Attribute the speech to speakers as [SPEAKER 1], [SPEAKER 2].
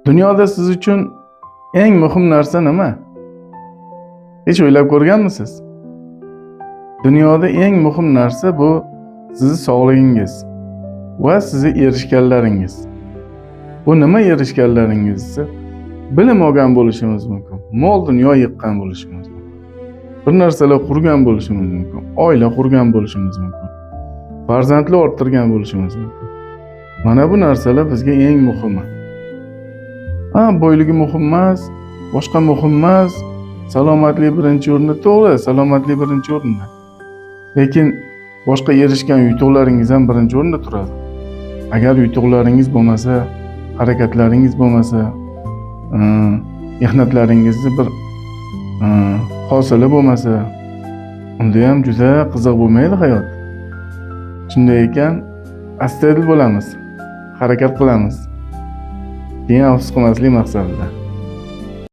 [SPEAKER 1] Dunyoda siz uchun eng muhim narsa nima? Hech o'ylab ko'rganmisiz? Dunyoda eng muhim narsa bu sizni sog'ligingiz va sizni erishganlaringiz. Bu nima erishganlaringiz desa, bilim olgan bo'lishimiz mumkin, mol dunyo yiqqan bo'lishimiz mumkin, bir narsalar qurgan bo'lishimiz mumkin, oila qurgan bo'lishimiz mumkin, farzandlar orttirgan bo'lishimiz mumkin. Mana bu narsalar bizga eng muhimi. Ha, boyligi muhim emas, boshqa muhim emas, salomatlik birinchi o'rinda, to'g'ri, salomatlik birinchi o'rinda. Lekin boshqa erishgan yutuqlaringiz ham birinchi o'rinda turadi. Agar yutuqlaringiz bo'lmasa, harakatlaringiz bo'lmasa, mehnatlaringizni bir hosili bo'lmasa, unda ham juda qiziq bo'lmaydi hayot. Shunday ekan, astoydil bo'lamiz, harakat qilamiz. Keyin afsus qilmaslik maqsadida.